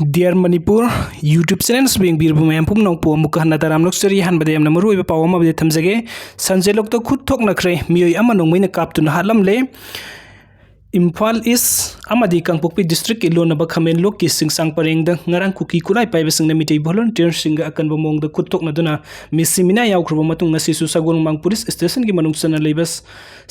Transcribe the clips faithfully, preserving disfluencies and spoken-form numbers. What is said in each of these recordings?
Dear Manipur YouTube channels ꯌꯦꯡꯕꯤꯔꯤꯕ ꯃꯌꯥꯝ ꯄꯨꯝꯅꯃꯛꯄꯨ ꯑꯃꯨꯛꯀ ꯍꯟꯅ ꯇꯔꯥꯝꯅ ꯑꯣꯛꯆꯔꯤ꯫ ꯑꯍꯥꯟꯕꯗ ꯌꯥꯝꯅ ꯃꯔꯨꯑꯣꯏꯕ ꯄꯥꯎ ꯑꯃꯕꯨꯗꯤ ꯊꯝꯖꯒꯦ꯫ ꯁꯟꯖꯦꯟꯂꯣꯛꯇ ꯈꯨꯠ ꯊꯣꯛꯅꯈ꯭ꯔꯦ꯫ ꯃꯤꯑꯣꯏ ꯑꯃ ꯅꯣꯡꯃꯩꯅ ꯀꯥꯞꯇꯨꯅ ꯍꯥꯠꯂꯝꯂꯦ꯫ ꯏꯝꯐꯥꯜ ꯏꯁ ꯑꯃꯗꯤ ꯀꯥꯡꯄꯣꯛꯄꯤ ꯗꯤꯁꯇ꯭ꯔꯤꯛꯀꯤ ꯂꯣꯟꯅꯕ ꯈꯥꯃꯦꯟꯂꯣꯛꯀꯤ ꯆꯤꯡꯁꯥꯡ ꯄꯔꯦꯡꯗ ꯉꯔꯥꯡ ꯀꯨꯀꯤ ꯈꯨꯠꯂꯥꯏ ꯄꯥꯏꯕꯁꯤꯡꯅ ꯃꯤꯇꯩ ꯚꯣꯂꯨꯟꯇꯤꯌꯔꯁꯤꯡꯒ ꯑꯀꯟꯕ ꯃꯑꯣꯡꯗ ꯈꯨꯠ ꯊꯣꯛꯅꯗꯨꯅ ꯃꯤꯁꯤ ꯃꯤꯅꯥ ꯌꯥꯎꯈ꯭ꯔꯕ ꯃꯇꯨꯡ, ꯉꯁꯤꯁꯨ ꯁꯒꯣꯜꯕꯟ ꯄꯨꯂꯤꯁ ꯁ꯭ꯇꯦꯁꯟꯒꯤ ꯃꯅꯨꯡ ꯆꯟꯅ ꯂꯩꯕ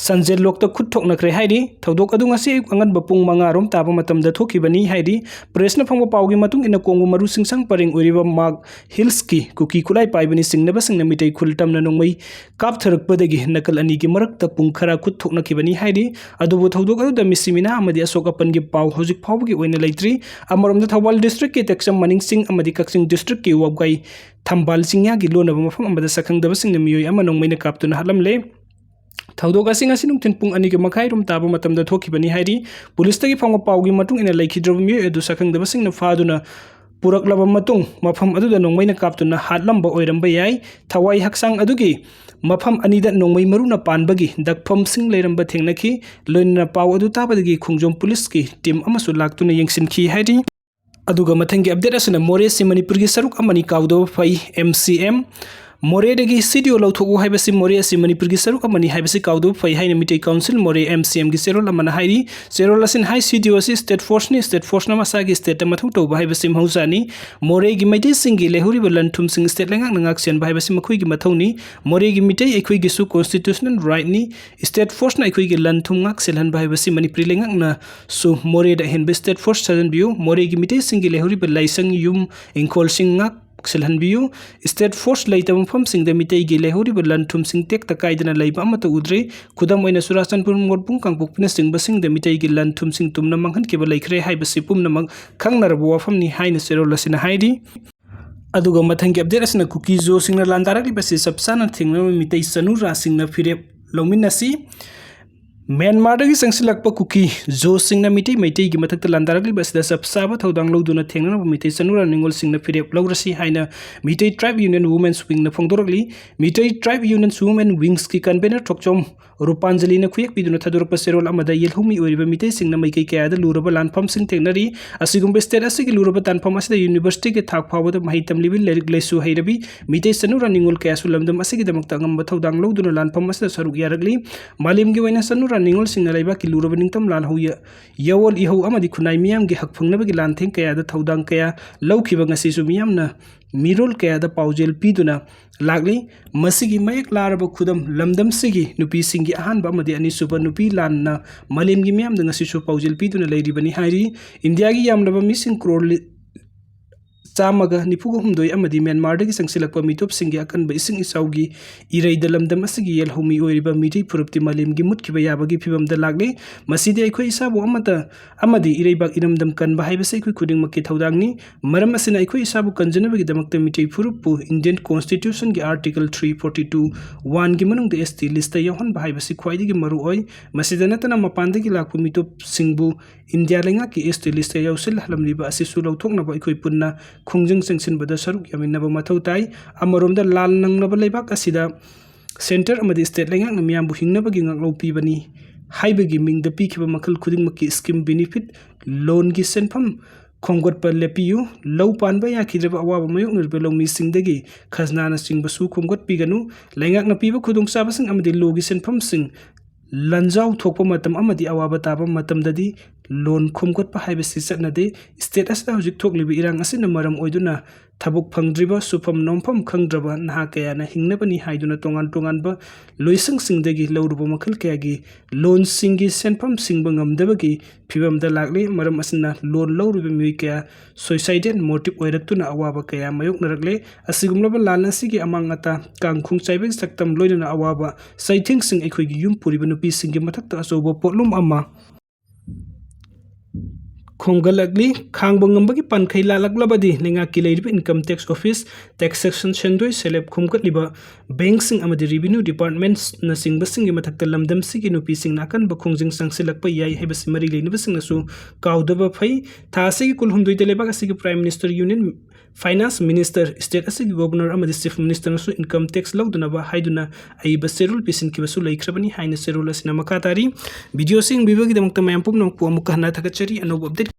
ꯁꯟꯖꯦꯟꯂꯣꯛꯇ ꯈꯨꯠ ꯊꯣꯛꯅꯈ꯭ꯔꯦ ꯍꯥꯏꯔꯤ꯫ ꯊꯧꯗꯣꯛ ꯑꯗꯨ ꯉꯁꯤ ꯑꯌꯨꯛ ꯑꯉꯟꯕ ꯄꯨꯡ ꯃꯉꯥ ꯔꯣꯝ ꯇꯥꯕ ꯃꯇꯝꯗ ꯊꯣꯛꯈꯤꯕꯅꯤ ꯍꯥꯏꯔꯤ꯫ ꯄ꯭ꯔꯦꯁꯅ ꯐꯪꯕ ꯄꯥꯎꯒꯤ ꯃꯇꯨꯡ ꯏꯟꯅ, ꯀꯣꯡꯕ ꯃꯔꯨ ꯆꯤꯡꯁꯥꯡ ꯄꯔꯦꯡ ꯑꯣꯏꯔꯤꯕ ꯃꯥꯒ ꯍꯤꯜꯁꯀꯤ ꯀꯨꯀꯤ ꯈꯨꯠꯂꯥꯏ ꯄꯥꯏꯕꯅꯤ ꯆꯤꯡꯅꯕꯁꯤꯡꯅ ꯃꯤꯇꯩ ꯈꯨꯜ ꯇꯝꯅ ꯅꯣꯡꯃꯩ ꯀꯥꯞꯊꯔꯛꯄꯗꯒꯤ ꯅꯥꯀꯜ ꯑꯅꯤꯒꯤ ꯃꯔꯛꯇ ꯄꯨꯡ ꯈꯔ ꯈꯨꯠ ꯊꯣꯛꯅꯈꯤꯕꯅꯤ ꯍꯥꯏꯔꯤ꯫ ꯑꯗꯨꯕꯨ ꯊꯧꯗꯣꯛ ꯑꯗꯨꯗ ꯃꯤꯁꯤ ꯃꯤꯅꯥ ꯑꯃꯗꯤ ꯑꯁꯣꯛ ꯑꯄꯟꯒꯤ ꯄꯥꯎ ꯍꯧꯖꯤꯛ ꯐꯥꯎꯕꯒꯤ ꯑꯣꯏꯅ ꯂꯩꯇ꯭ꯔꯤ꯫ ꯑꯃꯔꯣꯝꯗ, ꯊꯧꯕꯥꯜ ꯗꯤꯁꯇ꯭ꯔꯤꯛꯀꯤ ꯇꯦꯛꯆꯝ ꯃꯅꯤꯡ ꯆꯤꯡ ꯑꯃꯗꯤ ꯀꯛꯆꯤꯡ ꯗꯤꯁꯇ꯭ꯔꯤꯛꯀꯤ ꯋꯥꯕꯒꯥꯏ ꯊꯝꯕꯥꯜ ꯆꯤꯡꯌꯥꯒꯤ ꯂꯣꯟꯅꯕ ꯃꯐꯝ ꯑꯃꯗ ꯁꯛꯈꯪꯗꯕꯁꯤꯡꯅ ꯃꯤꯑꯣꯏ ꯑꯃ ꯅꯣꯡꯃꯩꯅ ꯀꯥꯞꯇꯨꯅ ꯍꯥꯠꯂꯝꯂꯦ꯫ ꯊꯧꯗꯣꯛ ꯑꯁꯤ ꯉꯁꯤ ꯅꯨꯡꯊꯤꯜ ꯄꯨꯡ ꯑꯅꯤꯒ ꯃꯈꯥꯏ ꯔꯣꯝ ꯇꯥꯕ ꯃꯇꯝꯗ ꯊꯣꯛꯈꯤꯕꯅꯤ ꯍꯥꯏꯔꯤ꯫ ꯄꯨꯂꯤꯁꯇꯒꯤ ꯐꯪꯕ ꯄꯥꯎꯒꯤ ꯃꯇꯨꯡ ꯏꯟꯅ, ꯂꯩꯈꯤꯗ꯭ꯔꯕ ꯃꯤꯑꯣꯏ ꯑꯗꯨ ꯁꯛꯈꯪꯗꯕꯁꯤꯡꯅ ꯐꯥꯗꯨꯅ ꯄꯨꯔꯛꯂꯕ ꯃꯇꯨꯡ, ꯃꯐꯝ ꯑꯗꯨꯗ ꯅꯣꯡꯃꯩꯅ ꯀꯥꯞꯇꯨꯅ ꯍꯥꯠꯂꯝꯕ ꯑꯣꯏꯔꯝꯕ ꯌꯥꯏ꯫ ꯊꯋꯥꯏ ꯍꯛꯆꯥꯡ ꯑꯗꯨꯒꯤ ꯃꯐꯝ ꯑꯅꯤꯗ ꯅꯣꯡꯃꯩ ꯃꯔꯨꯅ ꯄꯥꯟꯕꯒꯤ ꯗꯛꯐꯝꯁꯤꯡ ꯂꯩꯔꯝꯕ ꯊꯦꯡꯅꯈꯤ꯫ ꯂꯣꯏꯅꯅ ꯄꯥꯎ ꯑꯗꯨ ꯇꯥꯕꯗꯒꯤ ꯈꯣꯡꯖꯣꯝ ꯄꯨꯂꯤꯁꯀꯤ ꯇꯤꯝ ꯑꯃꯁꯨ ꯂꯥꯛꯇꯨꯅ ꯌꯦꯡꯁꯤꯟꯈꯤ ꯍꯥꯏꯔꯤ꯫ ꯑꯗꯨꯒ ꯃꯊꯪꯒꯤ ꯑꯞꯗꯦꯠ ꯑꯁꯤꯅ ꯃꯣꯔꯦꯁꯤ ꯃꯅꯤꯄꯨꯔꯒꯤ ꯁꯔꯨꯛ ꯑꯃꯅꯤ, ꯀꯥꯎꯗꯕ ꯐꯩ, ꯑꯦꯝ ꯁꯤ ꯑꯦꯝ꯫ ꯃꯣꯔꯦꯗꯒꯤ ꯁꯤ ꯗꯤ ꯑꯣ ꯂꯧꯊꯣꯛꯎ ꯍꯥꯏꯕꯁꯤ ꯃꯣꯔꯦ ꯑꯁꯤ ꯃꯅꯤꯄꯨꯔꯒꯤ ꯁꯔꯨꯛ ꯑꯃꯅꯤ ꯍꯥꯏꯕꯁꯤ ꯀꯥꯎꯗꯕ ꯐꯩ ꯍꯥꯏꯅ ꯃꯤꯇꯩ ꯀꯥꯎꯟꯁꯤꯜ ꯃꯣꯔꯦ, ꯑꯦꯝ ꯁꯤ ꯑꯦꯝꯒꯤ ꯆꯦꯔꯣꯜ ꯑꯃꯅ ꯍꯥꯏꯔꯤ꯫ ꯆꯦꯔꯣꯜ ꯑꯁꯤꯅ ꯍꯥꯏ, ꯁꯤ ꯗꯤ ꯑꯣ ꯑꯁꯤ ꯁ꯭ꯇꯦꯠ ꯐꯣꯔꯁꯅꯤ, ꯁ꯭ꯇꯦꯠ ꯐꯣꯔꯁꯅ ꯃꯁꯥꯒꯤ ꯁ꯭ꯇꯦꯠꯇ ꯃꯊꯧ ꯇꯧꯕ ꯍꯥꯏꯕꯁꯤ ꯃꯍꯧꯁꯥꯅꯤ꯫ ꯃꯣꯔꯦꯒꯤ ꯃꯩꯇꯩꯁꯤꯡꯒꯤ ꯂꯩꯍꯧꯔꯤꯕ ꯂꯟ ꯊꯨꯝꯁꯤꯡ ꯁ꯭ꯇꯦꯠ ꯂꯩꯉꯥꯛꯅ ꯉꯥꯛꯁꯦꯟꯕ ꯍꯥꯏꯕꯁꯤ ꯃꯈꯣꯏꯒꯤ ꯃꯊꯧꯅꯤ꯫ ꯃꯣꯔꯦꯒꯤ ꯃꯤꯇꯩ ꯑꯩꯈꯣꯏꯒꯤꯁꯨ ꯀꯣꯟꯁꯇꯤꯇ꯭ꯌꯨꯁꯅꯦꯜ ꯔꯥꯏꯠꯅꯤ꯫ ꯁ꯭ꯇꯦꯠ ꯐꯣꯔꯁꯅ ꯑꯩꯈꯣꯏꯒꯤ ꯂꯟ ꯊꯨꯝ ꯉꯥꯛ ꯁꯦꯜꯍꯟꯕ ꯍꯥꯏꯕꯁꯤ ꯃꯅꯤꯄꯨꯔꯤ ꯂꯩꯉꯥꯛꯅꯁꯨ ꯃꯣꯔꯦꯗ ꯑꯍꯦꯟꯕ ꯁ꯭ꯇꯦꯠ ꯐꯣꯔꯁ ꯊꯥꯖꯤꯟꯕꯤꯌꯨ꯫ ꯃꯣꯔꯦꯒꯤ ꯃꯤꯇꯩꯁꯤꯡꯒꯤ ꯂꯩꯍꯧꯔꯤꯕ ꯂꯥꯏꯁꯪ, ꯌꯨꯝ, ꯏꯪꯈꯣꯜꯁꯤꯡ ꯉꯥꯛ ꯁꯦꯜꯍꯟꯕꯤꯌꯨ꯫ ꯁ꯭ꯇꯦꯠ ꯐꯣꯔꯁ ꯂꯩꯇꯕ ꯃꯐꯝꯁꯤꯡꯗ ꯃꯤꯇꯩꯒꯤ ꯂꯩꯍꯧꯔꯤꯕ ꯂꯟ ꯊꯨꯝꯁꯤꯡ ꯇꯦꯛꯇ ꯀꯥꯏꯗꯅ ꯂꯩꯕ ꯑꯃꯠꯇ ꯎꯗ꯭ꯔꯤ꯫ ꯈꯨꯗꯝ ꯑꯣꯏꯅ, ꯆꯨꯔꯥꯆꯥꯟꯄꯨꯔ, ꯃꯣꯠꯕꯨꯡ, ꯀꯥꯡꯄꯣꯛꯄꯤꯅꯆꯤꯡꯕꯁꯤꯡꯗ ꯃꯤꯇꯩꯒꯤ ꯂꯟ ꯊꯨꯝꯁꯤꯡ ꯇꯨꯝꯅ ꯃꯥꯡꯍꯟꯈꯤꯕ ꯂꯩꯈ꯭ꯔꯦ ꯍꯥꯏꯕꯁꯤ ꯄꯨꯝꯅꯃꯛ ꯈꯪꯅꯔꯕ ꯋꯥꯐꯝꯅꯤ ꯍꯥꯏꯅ ꯆꯦꯔꯣꯜ ꯑꯁꯤꯅ ꯍꯥꯏꯔꯤ꯫ ꯑꯗꯨꯒ ꯃꯊꯪꯒꯤ ꯑꯞꯗꯦꯠ ꯑꯁꯤꯅ ꯀꯨꯀꯤ ꯖꯣꯁꯤꯡꯅ ꯂꯥꯟꯗꯥꯔꯛꯂꯤꯕꯁꯤ ꯆꯞ ꯆꯥꯅ ꯊꯦꯡꯅꯔꯕ ꯃꯤꯇꯩ ꯆꯅꯨꯔꯥꯁꯤꯡꯅ ꯐꯤꯔꯦꯞ ꯂꯧꯃꯤꯟꯅꯁꯤ꯫ ꯃ꯭ꯌꯥꯟꯃꯥꯔꯗꯒꯤ ꯆꯪꯁꯤꯜꯂꯛꯄ ꯀꯨꯀꯤ ꯖꯣꯁꯤꯡꯅ ꯃꯤꯇꯩ ꯃꯩꯇꯩꯒꯤ ꯃꯊꯛꯇ ꯂꯥꯟꯗꯥꯔꯛꯂꯤꯕ ꯑꯁꯤꯗ ꯆꯞ ꯆꯥꯕ ꯊꯧꯗꯥꯡ ꯂꯧꯗꯨꯅ ꯊꯦꯡꯅꯅꯕ ꯃꯤꯇꯩ ꯆꯅꯨꯔꯥ ꯅꯤꯉꯣꯜꯁꯤꯡꯅ ꯐꯤꯔꯦꯞ ꯂꯧꯔꯁꯤ ꯍꯥꯏꯅ Meitei Tribe Union Women's Wingꯅ ꯐꯣꯡꯗꯣꯔꯛꯂꯤ꯫ Meitei Tribe Union Women Wingsꯀꯤ convener ꯊꯣꯛꯆꯣꯝ ꯔꯨꯄꯥꯟꯖꯂꯤꯅ ꯈꯨꯌꯦꯛ ꯄꯤꯗꯨꯅ ꯊꯥꯗꯣꯔꯛꯄ ꯆꯦꯔꯣꯜ ꯑꯃꯗ ꯌꯦꯜꯍꯧꯃꯤ ꯑꯣꯏꯔꯤꯕ ꯃꯤꯇꯩꯁꯤꯡꯅ ꯃꯥꯏꯀꯩ ꯀꯌꯥꯗ ꯂꯨꯔꯕ ꯂꯥꯟꯐꯝꯁꯤꯡ ꯊꯦꯡꯅꯔꯤ꯫ ꯑꯁꯤꯒꯨꯝꯕ state ꯑꯁꯤꯒꯤ ꯂꯨꯔꯕ ꯇꯥꯟꯐꯝ ꯑꯁꯤꯗ universityꯒꯤ ꯊꯥꯛ ꯐꯥꯎꯕꯗ ꯃꯍꯩ ꯇꯝꯂꯤꯕ ꯂꯥꯏꯔꯤꯛ ꯂꯥꯏꯁꯨ ꯍꯩꯔꯕꯤ ꯃꯤꯇꯩ ꯆꯅꯨꯔꯥ ꯅꯤꯉꯣꯜ ꯀꯌꯥꯁꯨ ꯂꯝꯗꯝ ꯑꯁꯤꯒꯤꯗꯃꯛꯇ ꯑꯉꯝꯕ ꯊꯧꯗꯥꯡ ꯂꯧꯗꯨꯅ ꯂꯥꯟꯐꯝ ꯑꯁꯤꯗ ꯁꯔꯨꯛ ꯌꯥꯔꯛꯂꯤ꯫ ꯃꯥꯂꯦꯝꯒꯤ ꯑꯣꯏꯅ ꯆꯅꯨꯔꯥ ꯅꯤꯉꯣꯜꯁꯤꯡꯅ ꯂꯩꯕꯥꯛꯀꯤ ꯂꯨꯔꯕ ꯅꯤꯡꯇꯝ ꯂꯥꯜꯍꯧ ꯌ-, ꯌꯥꯑꯣꯜ ꯏꯍꯧ ꯑꯃꯗꯤ ꯈꯨꯟꯅꯥꯏ ꯃꯤꯌꯥꯝꯒꯤ ꯍꯛ ꯐꯪꯅꯕꯒꯤ ꯂꯥꯟꯊꯦꯡ ꯀꯌꯥꯗ ꯊꯧꯗꯥꯡ ꯀꯌꯥ ꯂꯧꯈꯤꯕ ꯉꯁꯤꯁꯨ ꯃꯤꯌꯥꯝꯅ ꯃꯤꯔꯣꯜ ꯀꯌꯥꯗ ꯄꯥꯎꯖꯦꯜ ꯄꯤꯗꯨꯅ ꯂꯥꯛꯂꯤ꯫ ꯃꯁꯤꯒꯤ ꯃꯌꯦꯛ ꯂꯥꯔꯕ ꯈꯨꯗꯝ ꯂꯝꯗꯝꯁꯤꯒꯤ ꯅꯨꯄꯤꯁꯤꯡꯒꯤ ꯑꯍꯥꯟꯕ ꯑꯃꯗꯤ ꯑꯅꯤꯁꯨꯕ ꯅꯨꯄꯤ ꯂꯥꯟꯅ ꯃꯥꯂꯦꯝꯒꯤ ꯃꯤꯌꯥꯝꯗ ꯉꯁꯤꯁꯨ ꯄꯥꯎꯖꯦꯜ ꯄꯤꯗꯨꯅ ꯂꯩꯔꯤꯕꯅꯤ ꯍꯥꯏꯔꯤ꯫ ꯏꯟꯗꯤꯌꯥꯒꯤ ꯌꯥꯝꯂꯕ ꯃꯤꯁꯤꯡ ꯀ꯭ꯔꯣꯔ ꯂꯤ-, ꯆꯥꯝꯃꯒ ꯅꯤꯐꯨꯒ ꯍꯨꯝꯗꯣꯏ ꯑꯃꯗꯤ ꯃ꯭ꯌꯥꯟꯃꯥꯔꯗꯒꯤ ꯆꯪꯁꯤꯜꯂꯛꯄ ꯃꯤꯇꯣꯞꯁꯤꯡꯒꯤ ꯑꯀꯟꯕ ꯏꯁꯤꯡ ꯏꯆꯥꯎꯒꯤ ꯏꯔꯩꯗ ꯂꯝꯗꯝ ꯑꯁꯤꯒꯤ ꯌꯦꯜꯍꯧꯃꯤ ꯑꯣꯏꯔꯤꯕ ꯃꯤꯇꯩ ꯐꯨꯔꯨꯞꯇꯤ ꯃꯥꯂꯦꯝꯒꯤ ꯃꯨꯠꯈꯤꯕ ꯌꯥꯕꯒꯤ ꯐꯤꯕꯝꯗ ꯂꯥꯛꯂꯤ꯫ ꯃꯁꯤꯗꯤ ꯑꯩꯈꯣꯏ ꯏꯁꯥꯕꯨ ꯑꯃꯠꯇ ꯑꯃꯗꯤ ꯏꯔꯩꯕꯥꯛ ꯏꯔꯝꯗꯝ ꯀꯟꯕ ꯍꯥꯏꯕꯁꯤ ꯑꯩꯈꯣꯏ ꯈꯨꯗꯤꯡꯃꯛꯀꯤ ꯊꯧꯗꯥꯡꯅꯤ꯫ ꯃꯔꯝ ꯑꯁꯤꯅ ꯑꯩꯈꯣꯏ ꯏꯁꯥꯕꯨ ꯀꯟꯖꯅꯕꯒꯤꯗꯃꯛꯇ Meitei ꯐꯨꯔꯨꯞꯄꯨ Indian Constitutionꯒꯤ Article three forty two one ꯒꯤ ꯃꯅꯨꯡꯗ S T listꯇ ꯌꯥꯎꯍꯟꯕ ꯍꯥꯏꯕꯁꯤ ꯈ꯭ꯋꯥꯏꯗꯒꯤ ꯃꯔꯨ ꯑꯣꯏ꯫ ꯃꯁꯤꯗ ꯅꯠꯇꯅ ꯃꯄꯥꯟꯗꯒꯤ ꯂꯥꯛꯄ ꯃꯤꯇꯣꯞꯁꯤꯡꯕꯨ ꯏꯟꯗꯤꯌꯥ ꯂꯩꯉꯥꯛꯀꯤ S T listꯇ ꯌꯥꯎꯁꯤꯜꯍꯜꯂꯝꯂꯤꯕ ꯑꯁꯤꯁꯨ ꯂꯧꯊꯣꯛꯅꯕ ꯑꯩꯈꯣꯏ ꯄꯨꯟꯅ ꯈꯣꯡꯖꯪ ꯆꯪꯁꯤꯟꯕꯗ ꯁꯔꯨꯛ ꯌꯥꯃꯤꯟꯅꯕ ꯃꯊꯧ ꯇꯥꯏ꯫ ꯑꯃꯔꯣꯝꯗ ꯂꯥꯟ ꯅꯪꯂꯕ ꯂꯩꯕꯥꯛ ꯑꯁꯤꯗ centre ꯑꯃꯗꯤ state ꯂꯩꯉꯥꯛꯅ ꯃꯤꯌꯥꯝꯕꯨ ꯍꯤꯡꯅꯕꯒꯤ ꯉꯥꯛꯂꯧ ꯄꯤꯕꯅꯤ ꯍꯥꯏꯕꯒꯤ ꯃꯤꯡꯗ ꯄꯤꯈꯤꯕ ꯃꯈꯜ ꯈꯨꯗꯤꯡꯃꯛꯀꯤ scheme benefit, loanꯒꯤ ꯁꯦꯟꯐꯝ ꯈꯣꯝꯒꯠꯄ ꯂꯦꯞꯄꯤꯌꯨ꯫ ꯂꯧ ꯄꯥꯟꯕ ꯌꯥꯈꯤꯗ꯭ꯔꯕ ꯑꯋꯥꯕ ꯃꯥꯌꯣꯛꯅꯔꯤꯕ ꯂꯧꯃꯤꯁꯤꯡꯗꯒꯤ ꯈꯖꯅꯥꯅꯆꯤꯡꯕꯁꯨ ꯈꯣꯝꯒꯠꯄꯤꯒꯅꯨ꯫ ꯂꯩꯉꯥꯛꯅ ꯄꯤꯕ ꯈꯨꯗꯣꯡꯆꯥꯕꯁꯤꯡ ꯑꯃꯗꯤ ꯂꯣꯒꯤ ꯁꯦꯟꯐꯝꯁꯤꯡ ꯂꯥꯟꯖꯥꯎ ꯊꯣꯛꯄ ꯃꯇꯝ ꯑꯃꯗꯤ ꯑꯋꯥꯕ ꯇꯥꯕ ꯃꯇꯝꯗꯗꯤ loan ꯈꯣꯝꯒꯠꯄ ꯍꯥꯏꯕꯁꯤ ꯆꯠꯅꯗꯦ꯫ State ꯑꯁꯤꯗ ꯍꯧꯖꯤꯛ ꯊꯣꯛꯂꯤꯕ ꯏꯔꯥꯡ ꯑꯁꯤꯅ ꯃꯔꯝ ꯑꯣꯏꯗꯨꯅ ꯊꯕꯛ ꯐꯪꯗ꯭ꯔꯤꯕ, ꯁꯨꯐꯝ ꯅꯣꯝꯐꯝ ꯈꯪꯗ꯭ꯔꯕ ꯅꯍꯥ ꯀꯌꯥꯅ ꯍꯤꯡꯅꯕꯅꯤ ꯍꯥꯏꯗꯨꯅ ꯇꯣꯉꯥꯟ ꯇꯣꯉꯥꯟꯕ ꯂꯣꯏꯁꯪꯁꯤꯡꯗꯒꯤ ꯂꯧꯔꯨꯕ ꯃꯈꯜ ꯀꯌꯥꯒꯤ loanꯁꯤꯡꯒꯤ ꯁꯦꯟꯐꯝ ꯁꯤꯡꯕ ꯉꯝꯗꯕꯒꯤ ꯐꯤꯕꯝꯗ ꯂꯥꯛꯂꯤ꯫ ꯃꯔꯝ ꯑꯁꯤꯅ loan ꯂꯧꯔꯤꯕ ꯃꯤꯑꯣꯏ ꯀꯌꯥ suicidal motive ꯑꯣꯏꯔꯛꯇꯨꯅ ꯑꯋꯥꯕ ꯀꯌꯥ ꯃꯥꯌꯣꯛꯅꯔꯛꯂꯦ꯫ ꯑꯁꯤꯒꯨꯝꯂꯕ ꯂꯥꯟ ꯑꯁꯤꯒꯤ ꯑꯃꯥꯡ ꯑꯇꯥ, ꯀꯥꯡꯈꯣꯡ ꯆꯥꯏꯕꯒꯤ ꯁꯛꯇꯝ ꯂꯣꯏꯅꯅ ꯑꯋꯥꯕ ꯆꯩꯊꯦꯡꯁꯤꯡ ꯑꯩꯈꯣꯏꯒꯤ ꯌꯨꯝ ꯄꯨꯔꯤꯕ ꯅꯨꯄꯤꯁꯤꯡꯒꯤ ꯃꯊꯛꯇ ꯑꯆꯧꯕ ꯄꯣꯠꯂꯨꯝ ꯑꯃ ꯈꯣꯝꯒꯠꯂꯛꯂꯤ꯫ ꯈꯥꯡꯕ ꯉꯝꯕꯒꯤ ꯄꯥꯟꯈꯩ ꯂꯥꯜꯂꯛꯂꯕꯗꯤ ꯂꯩꯉꯥꯛꯀꯤ ꯂꯩꯔꯤꯕ income tax office, taxation ꯁꯦꯟꯗꯣꯏ ꯁꯦꯜꯂꯦꯞ ꯈꯣꯝꯒꯠꯂꯤꯕ bankꯁꯤꯡ ꯑꯃꯗꯤ revenue departmentsꯅꯆꯤꯡꯕꯁꯤꯡꯒꯤ ꯃꯊꯛꯇ ꯂꯝꯗꯝꯁꯤꯒꯤ ꯅꯨꯄꯤꯁꯤꯡ ꯅꯥꯀꯟꯕ ꯈꯣꯡꯖꯪ ꯆꯪꯁꯤꯜꯂꯛꯄ ꯌꯥꯏ ꯍꯥꯏꯕꯁꯤ ꯃꯔꯤ ꯂꯩꯅꯕꯁꯤꯡꯅꯁꯨ ꯀꯥꯎꯗꯕ ꯐꯩ꯫ ꯊꯥ ꯑꯁꯤꯒꯤ ꯀꯨꯟꯍꯨꯝꯗꯣꯏꯗ ꯂꯩꯕꯥꯛ ꯑꯁꯤꯒꯤ Prime Minister, Union Finance Minister, state ꯑꯁꯤꯒꯤ Governor ꯑꯃꯗꯤ Chief Ministerꯅꯁꯨ income tax ꯂꯧꯗꯅꯕ ꯍꯥꯏꯗꯨꯅ ꯑꯏꯕ ꯆꯦꯔꯣꯜ ꯄꯤꯁꯤꯟꯈꯤꯕꯁꯨ ꯂꯩꯈ꯭ꯔꯕꯅꯤ ꯍꯥꯏꯅ ꯆꯦꯔꯣꯜ ꯑꯁꯤꯅ ꯃꯈꯥ ꯇꯥꯔꯤ꯫ Video ꯑꯁꯤ ꯌꯦꯡꯕꯤꯕꯒꯤꯗꯃꯛꯇ ꯃꯌꯥꯝ ꯄꯨꯝꯅꯃꯛꯄꯨ ꯑꯃꯨꯛꯀ ꯍꯟꯅ ꯊꯥꯒꯠꯆꯔꯤ꯫ ꯑꯅꯧꯕ update